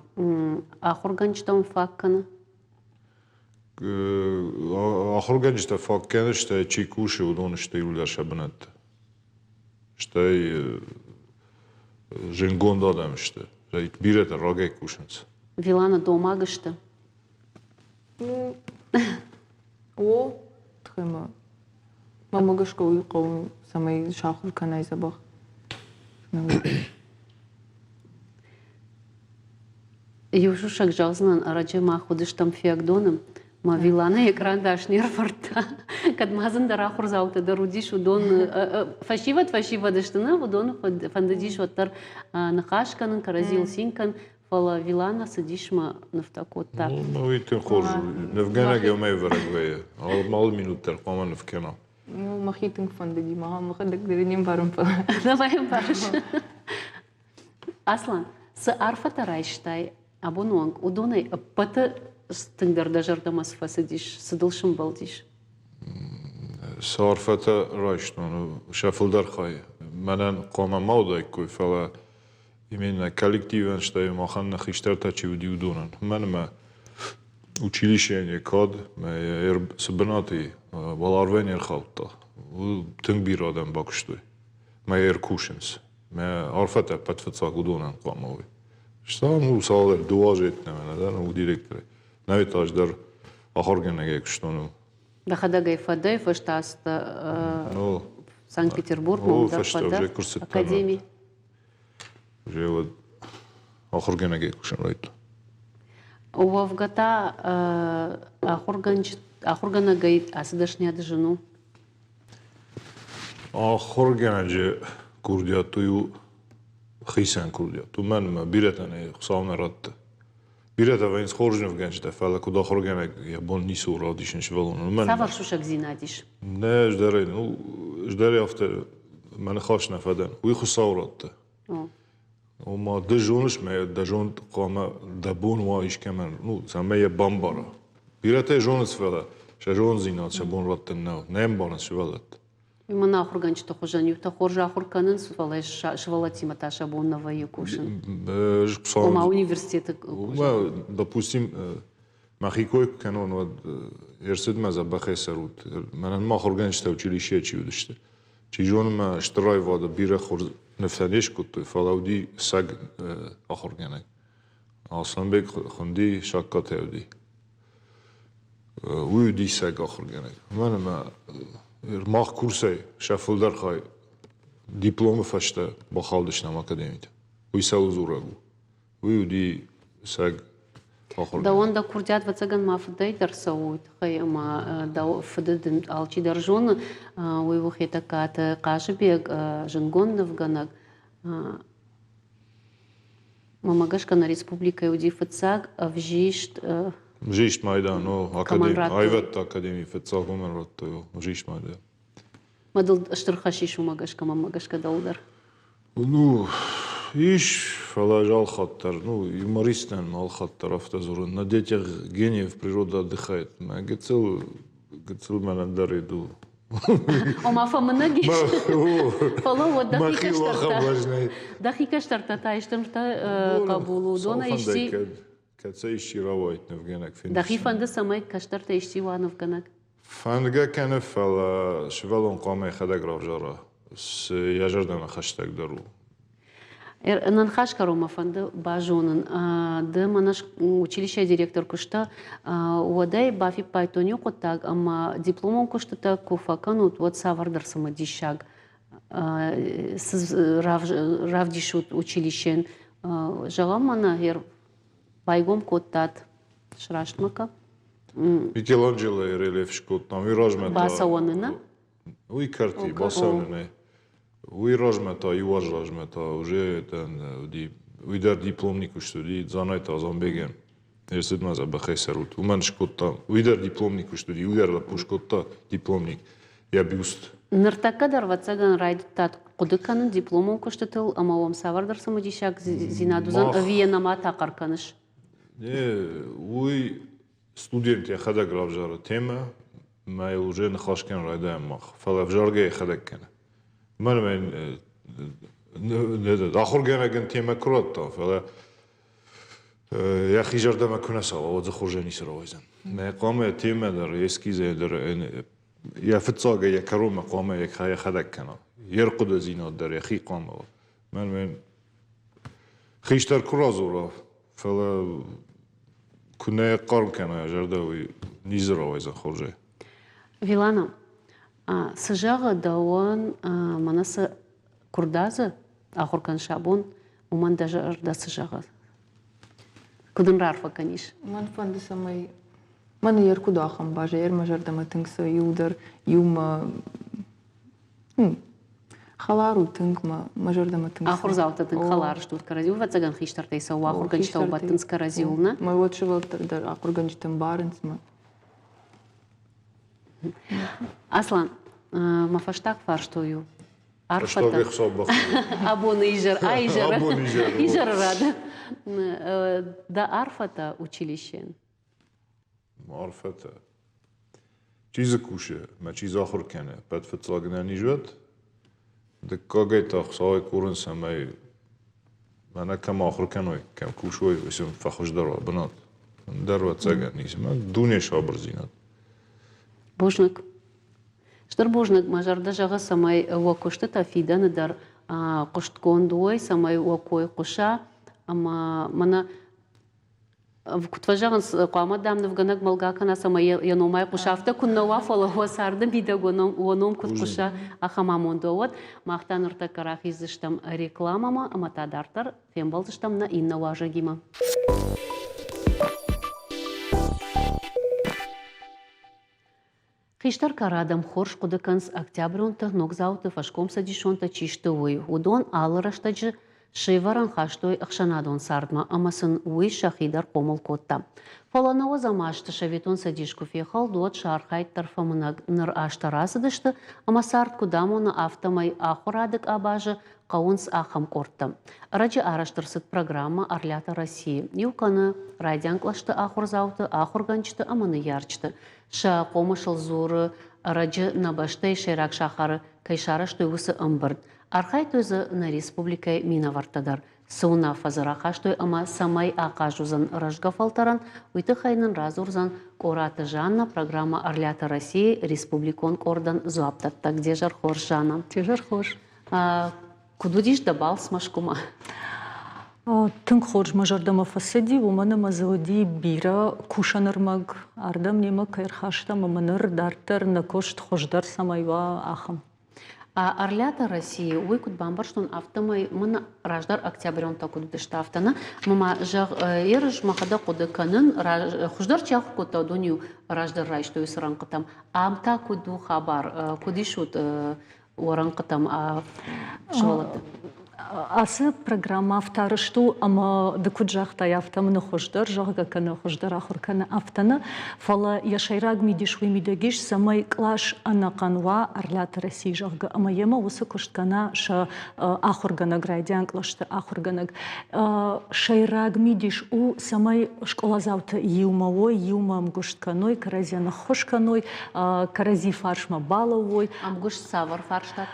ахуыргӕнджытӕм фаг кӕны? Ахуыргӕнджытӕ фаг кӕны, стӕй чи кусы, уыдон сты иууылдӕр сӕ бынӕтты. Стӕй зынгонд адӕм сты. Бирӕтӕ рагӕй кусынц. Вилана домаг сты? Ну, о, тхема. Мӕнмӕ гӕсгӕ уый хъӕуы, цӕмӕй сахуыр кӕнай дзӕбӕх. Иу сусӕг зӕгъдзынӕн, ӕрӕджы мах уыдыстӕм Фиагдоны. Мӕ Вилана йӕ кърандас не рвӕрдта. Кӕд ма дзы ӕндӕр ахуырдзаутӕ дӕр уыдис, уыдон фӕсивӕд фӕсивӕд сты, нӕ уыдоны фӕндыдис уӕддӕр ныхас кӕнын, кӕрӕдзийыл цин кӕнын. Фӕлӕ Вилана цыдис мӕ нывтӕ кодта. Ну, уый тынг хорз у. Нывгӕнӕг ӕмӕ ӕвӕрӕг вӕййы. Алы минут дӕр хъуамӕ ныв кӕна. Ну, мӕхи тынг фӕндыди, мӕхӕдӕг дӕр не мбарын, фӕлӕ. Давай ӕмбарыс. Аслан, цы арфӕтӕ райстай абоны онг, уыдонӕй ӕппӕты тынгдӕр дӕ зӕрдӕмӕ цы фӕцыдис, цы дыл сымбӕлдис? Цы арфӕтӕ райстон, сӕ фылдӕр хай мӕнӕн хъуамӕ ма уыдаиккой, фӕлӕ именно коллективӕн, стӕй махӕн нӕ хистӕртӕ чи уыди, уыдонӕн. Уымӕн ӕмӕ училищейӕн йӕ кад мӕ йӕ цы бынаты и, уӕларвӕй не рхаудта. Тынг бирӕ адӕм бакуыстой мӕ йӕ ӕркусынц. Мӕ арфӕтӕ ӕппӕт фыццаг уыдонӕн хъуамӕ уой. Стӕм ну цалдӕр дыууӕ азы йеддӕмӕ нӕ дӕн у директорӕй. Нӕ та ӕз дӕр ахуыргӕнӕгӕй куыстон. Дӕхӕдӕг ӕй фӕдӕй фӕстӕ Санкт-Петербургмӕ дӕр фӕдӕ академи. Уже уӕд ахуыргӕнӕгӕй кусын райдыдтон. Уӕвгӕ та ахуыргӕнӕгӕй ацы дӕсныйады зын у? Ахуыргӕнӕджы курдиат уый у хицӕн курдиат. Уымӕн ӕмӕ бирӕтӕн ӕй Хуыцау нӕ радты. Бирӕтӕ вӕййынц хорз нывгӕнджытӕ, фӕлӕ куыд ахуыргӕнӕг йӕ бон ницы у равдисын сывӕллонӕн. Уымӕн Цавӕр сусӕгдзинад ис? Нӕ, ӕз дӕр ӕй, ну, ӕз дӕр ӕй афтӕ мӕ ныхас нӕ фӕдӕн. Уый Хуыцау радта. Ома ды зоныс мӕ дӕ зонд хъуамӕ дӕ бон уа искӕмӕн, ну, цӕмӕй йӕ бамбара. Бирӕтӕ зонынц, фӕлӕ сӕ зонддзинад сӕ бон раттын нӕу, нӕ ӕмбарынц сывӕллӕтты. Уымӕн ахуыргӕнджыты хуызӕн иутӕ хорз ахуыр кӕнынц, фӕлӕ сывӕллӕттимӕ та сӕ бон нӕ вӕййы кусын. Ома университеты. Допустим, мӕхи кой куы кӕнон, уӕд ӕрцыдмӕ дзӕбӕхӕй цӕрут. Мӕнӕн ма ахуыргӕнджытӕ училищейӕ чи уыдысты. Чи зоны, мӕ стыр аивады бирӕ хорз нывтӕ не скодтой, фӕлӕ уыди сӕг ахуыргӕнӕг. Аслӕнбег хуынди, Сагкатӕ уыди. Уый уыди сӕг ахуыргӕнӕг. Уымӕн ӕмӕ мах курсӕй сӕ фылдӕр хай дипломы фӕстӕ бахаудыстӕм академиты. Уый цӕуыл дзурӕг у? Уый уыди сӕг. Дӕуӕн дӕ курдиат, ӕвӕццӕгӕн, ма фыдӕй дӕр цӕуы уый тыххӕй, ӕмӕ дӕ фыды дын алчидӕр зоны. Уый у Хетӕгкаты Хъазыбег, зындгонд нывгӕнӕг. Мӕнмӕ гӕсгӕ, нӕ республикӕйы уыди фыццаг ӕвзист Ӕвзист майдан, о, аивӕдты академийы фыццаг уымӕн радтой ӕвзист майдан. Мӕ дыл стыр хӕс ис уымӕ гӕсгӕ, мӕнмӕ гӕсгӕ дӕуыл дӕр. Ну, ис, фӕлӕ ӕз алхатт дӕр, ну, юмористӕн алхатт дӕр афтӕ дзурын, на детях гениев природа отдыхает. Мӕ гыццыл, гыццыл мӕнӕн дӕр иду. Ома фӕмынӕг ис. Фӕлӕ уӕд дӕхи кӕстӕртӕ, дӕхи кӕстӕртӕ та исты хъӕбул уыдонӕй исчи Кӕцӕй исчи рауайд нывгӕнӕг Дӕхи фӕнды, цӕмӕй кӕстӕртӕ исчи уа нывгӕнӕг? Фӕндгӕ кӕны, фӕлӕ сывӕллон хъуамӕ йӕхӕдӕг равзара, цы йӕ зӕрдӕмӕ хӕстӕгдӕр у. Ныхас кӕронмӕ фӕнды базонын, ды мӕнӕ училищӕйы директор куы сдӕ, уӕдӕй бафиппайдтон иу хъуыддаг, ӕмӕ дипломон куыстытӕ куы фӕкӕнут, уӕд цавӕрдӕр цымыдисаг равдисут училищейӕн. Зӕгъӕм, мӕнӕ байгом кодтат срастмӕ кӕ. Микеланджелойы рельеф скодтам, уый размӕ та... Бацӕуӕны нӕ? Уый кӕрти, бацӕуӕны нӕ. Уый размӕ та, иу аз размӕ та уже уыди, уый дӕр дипломник куыст уыди Дзанайты Азанбегӕн. Ӕрцыд ма дзӕбӕхӕй цӕрут. Уымӕн скодта, уый дӕр дипломник куыст уыди, уый дӕр лӕппу скодта дипломник, йӕ бюст. Ныртӕккӕ дӕр, ӕвӕццӕгӕн, райдыдтат хъуыды кӕнын дипломон куыстытыл ӕмӕ уӕм цавӕрдӕр цымыдисагдзинад уыдзӕн ӕви йӕ нӕма та хъӕр кӕныс? Не, уый студент йӕхӕдӕг равзары темӕ, мӕ йыл уже ныхас кӕнын райдайӕм мах, фӕлӕ ӕвзаргӕ йӕхӕдӕг кӕны. Мӕн ахуыргӕнӕгӕн темӕ куы радта, фӕлӕ йӕхи зӕрдӕмӕ куы нӕ цӕуа, уӕд дзы хорзӕй ницы рауайдзӕн. Мӕ хъуамӕ темӕ дӕр, эскизӕ дӕр йӕ фыццагӕй йӕ кӕронмӕ хъуамӕ йӕхӕдӕг кӕна. Йе рхъуыдыдзинад дӕр йӕхи хъуамӕ уа. Мӕн хистӕр куы радзура, фӕлӕ куы нӕ хъарм кӕна йӕ зӕрдӕ, уый ницы рауайдзӕн хорзӕй. Вилана, цы зӕгъы дӕуӕн, мӕнӕ цы куырдадзы ахуыр кӕныс абон, уымӕн дӕ зӕрдӕ цы зӕгъы? Куыд ын раарфӕ кӕнис? Мӕн фӕнды, цӕмӕй мӕн ер куыд ахӕм базӕр мӕ зӕрдӕмӕ тынг цы иу дӕр иумӕ хӕлар у тынг мӕ мӕ зӕрдӕмӕ тынг Ахуырдзаутӕ тынг хӕлар стут кӕрӕдзиуыл, ӕвӕццӕгӕн хистӕртӕй цӕуы, ахуыргӕнджытӕ бӕттынц кӕрӕдзиуыл, нӕ? Мӕ уӕд сывӕллӕттӕ дӕр ахуыргӕнджытӕ ӕмбарынц мӕ. Аслан, мӕ фӕстаг фарст у иу. Арфӕтӕ. Абоны изӕр, а изӕры, изӕры рады. Дӕ арфӕтӕ училищейӕн. Арфӕтӕ. Чи дзы кусы мӕ чи дзы ахуыр кӕны, ӕппӕт фыццаг ӕнӕниз уӕд. Дыккагӕй та Хуыцауӕй курын, цӕмӕй мӕнӕ кӕм ахуыр кӕной, кӕм кусой, уый сын фӕхуыздӕр уа бынат. Ӕндӕр ӕвӕццӕгӕн ницы. Мӕ дуне сабырдзинад. Бузныг. Стыр бузныг, мӕ зӕрдӕ зӕгъы, цӕмӕй уӕ куыстытӕ фидӕны дӕр хъуыстгонд уой, цӕмӕй уӕ кой хъуыса ӕмӕ мӕнӕ куыд фӕзӕгъынц, хъуамӕ дам нывгӕнӕг мӕлгӕ кӕна, цӕмӕй йӕ номӕй хъуса, афтӕ куыннӕ уа, фӕлӕ уӕ царды мидӕг уӕ ном куыд хъуса, ахӕм амонд уӕ уӕд. Мах та ныртӕккӕ рахиздзыстӕм рекламӕмӕ ӕмӕ та дарддӕр фембӕлдзыстӕм нӕ иннӕ уазӕгимӕ. Хистӕр кары адӕм хорз хъуыды кӕнынц октябронтӕ, ногдзауты, фӕскомцӕдисонтӕ чи сты, уый. Уыдон алы рӕстӕджы се вӕрӕн хастой ӕхсӕнадон цардмӕ ӕмӕ сын уый сӕхи дӕр хъомыл кодта. Фӕлӕ нӕуӕдзӕм азты Советон Цӕдис куы фехӕлд, уӕд сӕ архайд дӕр фӕмынӕг. Ныр азтӕ рацыдысты ӕмӕ цард куыд амоны, афтӕмӕй ахуырады къабазы хъӕуынц ахӕм къордтӕ. Ӕрӕджы арӕзт ӕрцыд программӕ «Орлята России». Иу кӕны райдиан кълӕсты ахуырдзауты, ахуыргӕнджыты ӕмӕ ныййарджыты. Сӕ хъомысыл дзуры, ӕрӕджы нӕ бӕстӕйы сӕйраг сахары кӕй сарӕзтой, уыцы ӕмбырд. Архайдтой дзы нӕ республикӕйы минӕвӕрттӕ дӕр. Цы уынаффӕ дзы рахастой ӕмӕ цӕмӕй ахъаз уыдзӕн рӕзгӕ фӕлтӕрӕн, уый тыххӕй нын радзурдзӕн Къораты Жанна, программӕ «Орлята России» республикон къордӕн дзуапдӕттӕг. Де зӕр хорз, Жанна. Де зӕр хорз. Куыд уыдис дӕ балц Мӕскуымӕ? Тынг хорз мӕ зӕрдӕмӕ фӕцыди, уымӕн ӕмӕ дзы уыди бирӕ кусӕн ӕрмӕг. Ардӕм немӕ кӕй ӕрхастам ӕмӕ ныр дарддӕр нӕ куыст хуыздӕр цӕмӕй уа, ахӕм. Орлята России, уый куыд бамбӕрстон, афтӕмӕй мын раздӕр октябрёнтӕ куыд уыдысты, афтӕ нӕ. Ӕмӕ ма, зӕгъ, ерыс мӕхӕдӕг хъуыды кӕнын, хуыздӕр чи ахуыр кодта, уыдон-иу раздӕр райстой уыцы рӕнхъытӕм. Ам та куыд у хабар, куыд исут уӕ рӕнхъытӕм сывӕллӕтты? Ацы программӕ афтӕ арӕзт у, ӕмӕ ды куыд загътай, афтӕ мын хуыздӕр, зӕгъгӕ, кӕнӕ хуыздӕр ахуыр кӕны, афтӕ нӕ, фӕлӕ йӕ сӕйраг мидис уый мидӕг ис, цӕмӕй кълас ӕнӕхъӕн уа Орлята России, зӕгъгӕ, ӕмӕ йемӕ уыцы куыст кӕна сӕ ахуыргӕнӕг, райдиан кълӕсты ахуыргӕнӕг. Сӕйраг мидис у, цӕмӕй скъоладзаутӕ иумӕ уой, иумӕ ӕмгуыст кӕной, кӕрӕдзийӕн ӕххуыс кӕной, кӕрӕдзи фарсмӕ балӕууой. Ӕмгуыст цавӕр фарстат?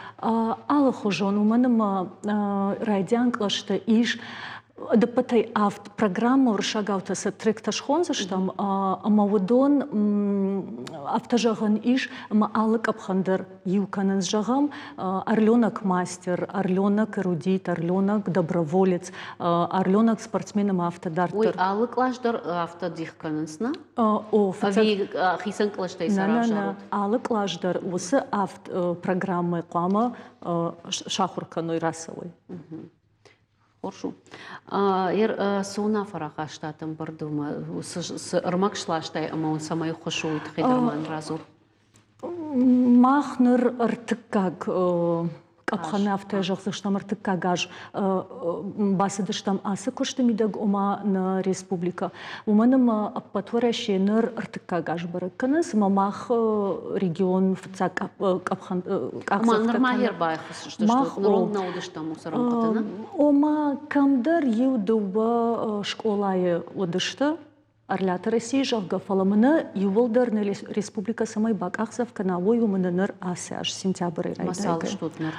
Алыхуызон, уымӕн ӕмӕ райдиан кълӕсты ис ӕдӕппӕтӕй авд программӕ, уырыссагау та сӕ тректӕ схондзыстӕм, ӕмӕ уыдон афтӕ зӕгъӕн ис, ӕмӕ алы къӕпхӕн дӕр иу кӕнынц. Зӕгъӕм, Орленок мастер, Орленок эрудит, Орленок доброволец, Орленок спортсмен ӕмӕ афтӕ дарддӕр. Уый алы кълас дӕр афтӕ дих кӕнынц, нӕ? О, Ӕви хицӕн кълӕстӕй сӕ равзарут? Алы кълас дӕр уыцы авд программӕ хъуамӕ сахуыр кӕной, рацӕуой. Хорз у. Цы уынаффӕ рахастат ӕмбырдылмӕ? Цы ӕрмӕг сластай ӕмӕ уын цӕмӕй ӕххуыс у, уый тыххӕй дӕр ма радзур. Мах ныр ӕртыккаг къӕпхӕны, афтӕ зӕгъдзыстӕм, ӕртыккаг аз бацыдыстӕм ацы куысты мидӕг, ома нӕ республикӕ. Уымӕн ӕмӕ ӕппӕт Уӕрӕсе ныр ӕртыккаг аз бӕрӕг кӕнынц, ӕмӕ мах регион фыццаг къӕпхӕн къахдзӕфтӕ Нырма ӕрбайхъуыстыстут, ныронг нӕ уыдыстӕм уыцы рӕнхъыты, нӕ? Ома кӕмдӕр иу-дыууӕ скъолайы уыдысты, Орлята России, зӕгъгӕ, фӕлӕ мын иууылдӕр нӕ республикӕ цӕмӕй бакъахдзӕф кӕна, уый у мын ныр ацы аз сентябры райдайгӕ. стут ныр?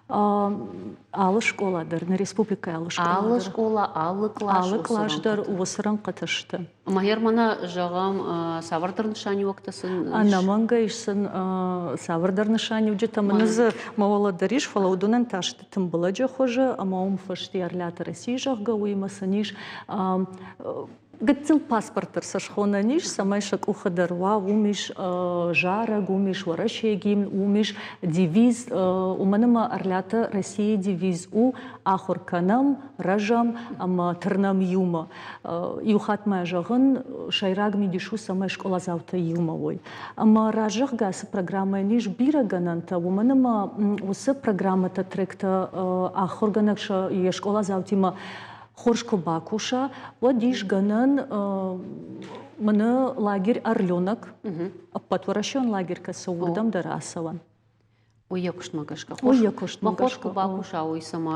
Алы скъола дӕр, нӕ республикӕйы алы скъола Алы скъола, алы кълас. Алы кълас дӕр уыцы рӕнхъыты сты. Ӕмӕ мӕнӕ, зӕгъӕм, цавӕрдӕр нысаниуӕгтӕ сын ис? Ӕнӕмӕнгӕй сын цавӕрдӕр нысаниуджытӕ мын дзы мӕ уӕлӕ дӕр ис, фӕлӕ уыдонӕн та сты тымбылӕджы хуызы, ӕмӕ уым фысти Орлята России, зӕгъгӕ, уыимӕ сын ис гыццыл паспорт дӕр сӕ схонӕн ис, цӕмӕй сӕ къухы дӕр уа, уым ис зарӕг, уым ис Уӕрӕсейы гимн, уым ис девиз, уымӕн ӕмӕ Орлята Российы девиз у ахуыр кӕнӕм, рӕзӕм ӕмӕ тырнӕм иумӕ. Иу хатт ма зӕгъын, сӕйраг мидис у, цӕмӕй скъоладзаутӕ иумӕ уой. Ӕмӕ разӕгъгӕ ацы программӕйӕн ис бирӕ гӕнӕнтӕ, уымӕн ӕмӕ уыцы программӕтӕ, тректӕ ахуыргӕнӕг йе скъоладзаутимӕ хорз куы бакуса, уӕд ис гӕнӕн мӕнӕ лагерь Орленок, ӕппӕтуӕрӕсеон лагерь кӕцы, уырдӕм дӕр ацӕуӕн. Уый йӕ куыстмӕ гӕсгӕ. Уый йӕ куыстмӕ гӕсгӕ. Хорз куы бакуса, уый цӕмӕ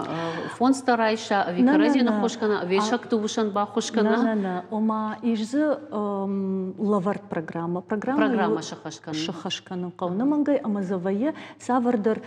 фондзтӕ райса, ӕви кӕрӕдзи ныххуыс кӕна, ӕви сӕгты усӕн баххуыс кӕна? Нӕ, нӕ, ома ис дзы лӕвӕрд программӕ. Программӕ сӕххӕст кӕнын. Сӕххӕст кӕнын хъӕуы нӕмӕнгӕй, ӕмӕ дзы вӕййы цавӕрдӕр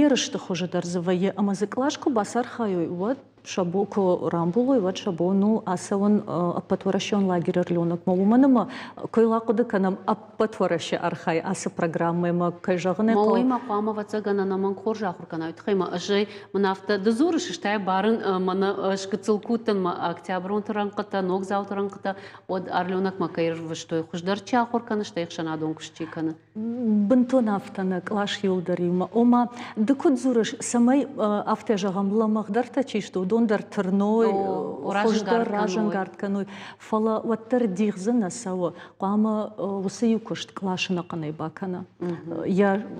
ерысты хуызы дӕр дзы вӕййы, ӕмӕ дзы кълас куы бацархайой, уӕд сӕ бон куы рамбулой, уӕд сӕ бон у ацӕуын ӕппӕтуӕрӕсеон лагерь Орленокмӕ. Уымӕн ӕмӕ куы йыл ахъуыды кӕнӕм, ӕппӕт Уӕрӕсе архайы ацы программӕмӕ, кӕй зӕгъын ӕй хъӕуы. Уыимӕ хъуамӕ, ӕвӕццӕгӕн, ӕнӕмӕнг хорз ахуыр кӕна. Уый тыххӕй ма ӕз ӕй мын афтӕ ды дзурыс, стӕй барын мӕнӕ сгыццыл куыдтӕн мӕ октябронты рӕнхъытӕ, ногдзауты рӕнхъытӕ, уӕд Орленокмӕ кӕй ӕрвыстой, хуыздӕр чи ахуыр кӕны, стӕй ӕхсӕнадон куыст чи кӕны. Бынтон афтӕ нӕ, кълас иуылдӕр иумӕ. Ома, ды куыд дзурыс, цӕмӕй афтӕ зӕгъӕм, лӕмӕгъдӕртӕ чи сты, уыдон дӕр тырной, хуыздӕр разӕнгард кӕной, фӕлӕ уӕддӕр дих дзы нӕ цӕуы. Хъуамӕ уыцы иу куыст къласы нӕхъӕнӕй бакӕна.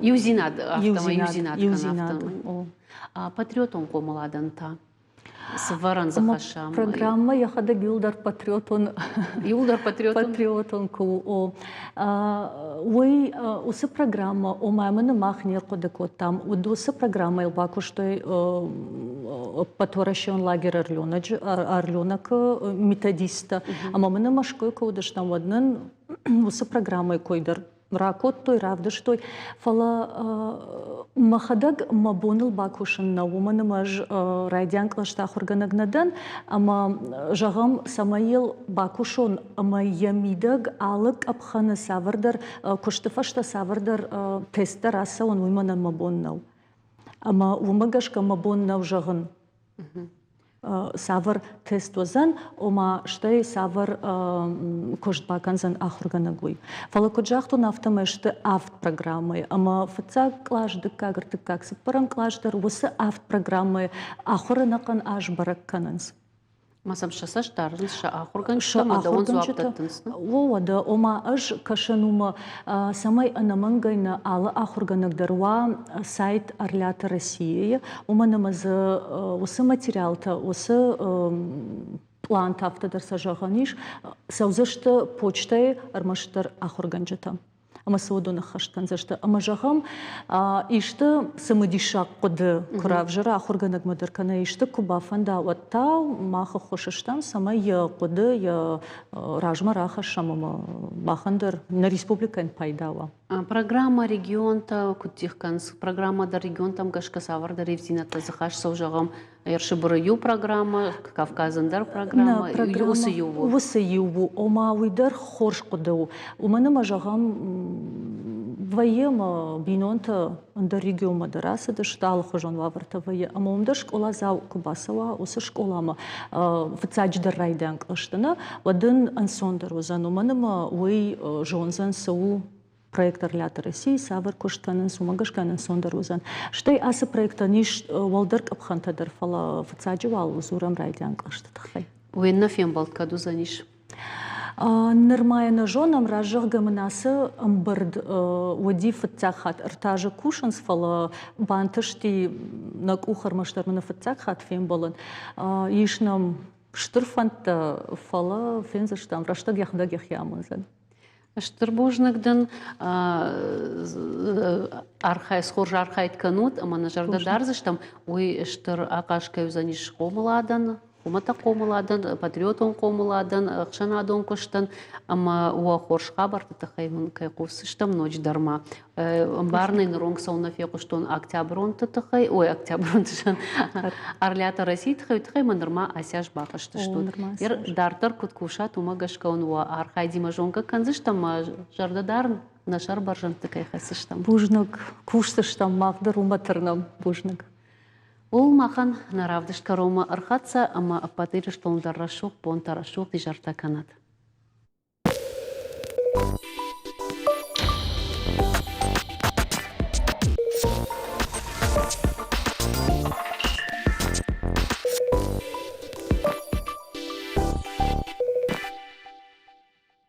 Иудзинад, афтӕмӕй иудзинад кӕна. Патриотон хъомыладӕн та? Цы вӕрӕн дзы хӕссӕм? Программӕ йӕхӕдӕг иуылдӕр патриотон иуылдӕр патриотон патриотон куы у. Уый уыцы программӕ, ома мын мах не рхъуыды кодтам, уыд уыцы программӕйыл бакуыстой ӕппӕтуӕрӕсеон лагерь Орленочы Орленокы методисттӕ. Ӕмӕ мын Мӕскуыйы куы уыдыстӕм, уӕд нын уыцы программӕйы кой дӕр ракодтой, равдыстой, фӕлӕ мӕхӕдӕг мӕ боныл бакусын нӕу, уымӕн ӕмӕ ӕз райдиан кълӕсты ахуыргӕнӕг нӕ дӕн, ӕмӕ зӕгъӕм, цӕмӕй йыл бакусон ӕмӕ йӕ мидӕг алы къӕпхӕны цавӕрдӕр куысты фӕстӕ цавӕрдӕр тесттӕ рацӕуын, уый мӕнӕн мӕ бон нӕу. Ӕмӕ уымӕ гӕсгӕ мӕ бон нӕу зӕгъын. Цавӕр тест уыдзӕн, ома стӕй цавӕр куыст бакӕндзӕн ахуыргӕнӕг, уый. Фӕлӕ куыд загътон, афтӕмӕй сты авд программӕйы ӕмӕ фыццаг кълас, дыккаг, ӕртыккаг, цыппӕрӕм кълас дӕр уыцы авд программӕйы ахуыры ӕнӕхъӕн аз бӕрӕг кӕнынц. Ма сӕм сӕ цӕст дарынц сӕ ахуыргӕнджытӕ ӕмӕ дӕуӕн дзуапп дӕттынц? О, уӕдӕ, ома ӕз кӕсын уымӕ, цӕмӕй ӕнӕмӕнгӕй нӕ алы ахуыргӕнӕг дӕр уа сайт Орлята России-йы, уымӕн ӕмӕ дзы уыцы материалтӕ, уыцы пълантӕ, афтӕ дӕр сӕ зӕгъӕн ис, цӕудзысты почтӕйы ӕрмӕстдӕр ахуыргӕнджытӕм. Ӕмӕ цы уыдон ӕххӕст кӕндзысты. Ӕмӕ зӕгъӕм, исты цымыдисаг хъуыды куы равзӕра ахуыргӕнӕгмӕ дӕр кӕнӕ исты куы бафӕнда, уӕд та мах ӕххуыс стӕм, цӕмӕй йӕ хъуыды йӕ размӕ рахӕссӕм ӕмӕ махӕн дӕр нӕ республикӕйӕн пайда уа. Программӕ регионтӕ куыд дих кӕнынц? Программӕ дӕр регионтӕм гӕсгӕ цавӕрдӕр ивддзинӕдтӕ дзы хӕс цӕуы, зӕгъӕм, Ӕрсыбыры иу программӕ, Кавказы ӕндӕр программӕ, уыцы иу у. Уыцы иу у, ома уый дӕр хорз хъуыды у. Уымӕн ӕмӕ, зӕгъӕм, вӕййы ӕмӕ бинонтӕ ӕндӕр регионмӕ дӕр ацыдысты, алыхуызон уавӕртӕ вӕййы. Ӕмӕ уым дӕр скъоладзау куы бацӕуа уыцы скъоламӕ, фыццаджыдӕр райдиан кълӕсты нӕ, уӕд ын ӕнцондӕр уыдзӕн, уымӕн ӕмӕ уый зондзӕн, цы у проект Орлята России, цавӕр куыст кӕнынц, уымӕ гӕсгӕ ӕнцондӕр уыдзӕн. Стӕй ацы проектӕн ис уӕлдӕр къӕпхӕнтӕ дӕр, фӕлӕ фыццаджы уал дзурӕм райдиан кълӕсты тыххӕй. Уе ннӕ фембӕлд кӕд уыдзӕнис? Нырма йӕ нӕ зонӕм, раззӕгъгӕ мын ацы ӕмбырд уыди фыццаг хатт. Ӕртӕ азы кусынц, фӕлӕ бантысти нӕ къух ӕрмӕстдӕр мын фыццаг хатт фембӕлын. Ис нӕм стыр фӕндтӕ, фӕлӕ фендзыстӕм, рӕстӕг йӕхӕдӕг йӕхи амондзӕн. Стыр бузныг дын, архай, хорз архайд кӕнут ӕмӕ нӕ зӕрдӕ дардзыстӕм, уый стыр ахъаз кӕй уыдзӕнис хъомыладӕн, хуымӕтӕг хъомыладӕн, патриотон хъомыладӕн, ӕхсӕнадон куыстӕн ӕмӕ уӕ хорз хабӕртты тыххӕй уын кӕй хъусдзыстӕм ноджыдӕр ма. Ӕмбарынӕй ныронг цӕуылнӕ фехъуыстон октябронты тыххӕй, ой, октябронты Орлята Российы тыххӕй, тыххӕй мӕ нырма асяз бахызтыстут. Дарддӕр куыд кусат, уымӕ гӕсгӕ уын уӕ архайдимӕ зонгӕ кӕндзыстӕм, мӕ зӕрдӕ дарын, нӕ сӕр бӕрзӕндты кӕй хӕсдзыстӕм. Бузныг, кусдзыстӕм, мах дӕр уымӕ тырнӕм. Бузныг. Ууыл махӕн нӕ равдыст кӕронмӕ ӕрхӕццӕ ӕмӕ ӕппӕт Ирыстон дӕр рӕсугъд бонтӕ, рӕсугъд изӕртӕ кӕнӕд.